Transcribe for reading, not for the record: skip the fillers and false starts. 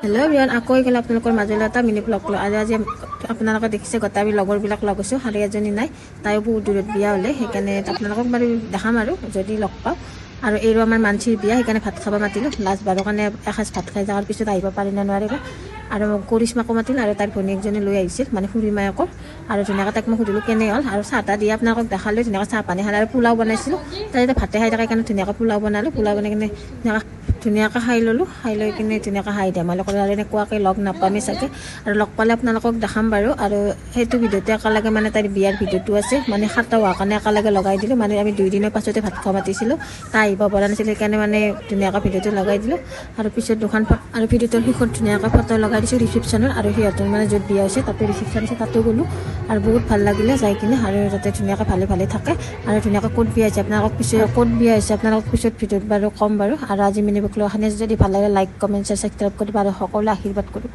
Hello' everyone, আকৌ গ'ল আপোনালোকৰ মাজলৈ এটা মিনি ব্লগ লৈ। আৰু আজি আপোনালোকে দেখিছে গোটেই আমি লগৰবিলাক লগ হৈছোঁ। খালি এজনী নাই, তাইও বহুত দূৰত বিয়া হ'লে, সেইকাৰণে আপোনালোকক বাৰু দেখাম আৰু যদি লগ পাওঁ। আৰু এইৰো আমাৰ মানসীৰ বিয়া, সেইকাৰণে ভাত খাব মাতিলোঁ। লাষ্ট বাৰৰ কাৰণে এসাঁজ ভাত খাই যাৱাৰ পিছত আহিব পাৰি নে নোৱাৰিব। আৰু কৰিশ্মাকো মাতিল আৰু তাইৰ ভনীয়েকজনী লৈ আহিছিল, মানে খুৰী মায়েকৰ। আৰু ধুনীয়াকৈ তাইক মই সুধিলোঁ কেনে হ'ল। আৰু চাহ তাহ দি আপোনালোকক দেখালোঁ, ধুনীয়াকৈ চাহ পানী খালে। আৰু পোলাও বনাইছিলোঁ, তাই এতিয়া ভাতে খাই থাকে কাৰণে ধুনীয়াকৈ পোলাও বনালোঁ। পোলাও বনাই কিনে ধুনীয়াকৈ খাই ল'লোঁ। খাই লৈ কিনে ধুনীয়াকৈ হাঁহি ধেমালি কৰোঁ। আৰু এনেকুৱাকৈ লগ নাপামেই চাগে, আৰু লগ পালে আপোনালোকক দেখাম বাৰু। আৰু সেইটো ভিডিঅ'তে একেলগে মানে তাইৰ বিয়াৰ ভিডিঅ'টো আছে, মানে সাতটা হোৱাৰ কাৰণে একেলগে লগাই দিলোঁ। মানে আমি 2 দিনৰ পাছতে ভাত খোৱা মাতিছিলোঁ, তাই আহিব পৰা নাছিল, সেইকাৰণে মানে ধুনীয়াকৈ ভিডিঅ'টো লগাই দিলোঁ। আৰু পিছত দুখন আৰু ভিডিঅ'টোৰ শেষত ধুনীয়াকৈ ফটো লগাই দিছোঁ ৰিচিপশ্যনৰ। আৰু সিহঁতৰ মানে য'ত বিয়া হৈছে তাতে ৰিচিপশ্যন আছে, তাতো গ'লোঁ আৰু বহুত ভাল লাগিলে যাই কিনে। আৰু তাতে ধুনীয়াকৈ ভালে ভালে থাকে। আৰু ধুনীয়াকৈ ক'ত বিয়া হৈছে আপোনালোকক পিছত, ক'ত বিয়া হৈছে আপোনালোকক পিছত ভিডিঅ'ত বাৰু ক'ম বাৰু। আৰু আজি মিনি ব্লগখিনি যদি ভাল লাগে, লাইক, কমেণ্ট, শ্বেয়াৰ, ছাবস্ক্ৰাইব কৰিব আৰু সকলোৱে আশীৰ্বাদ কৰিব।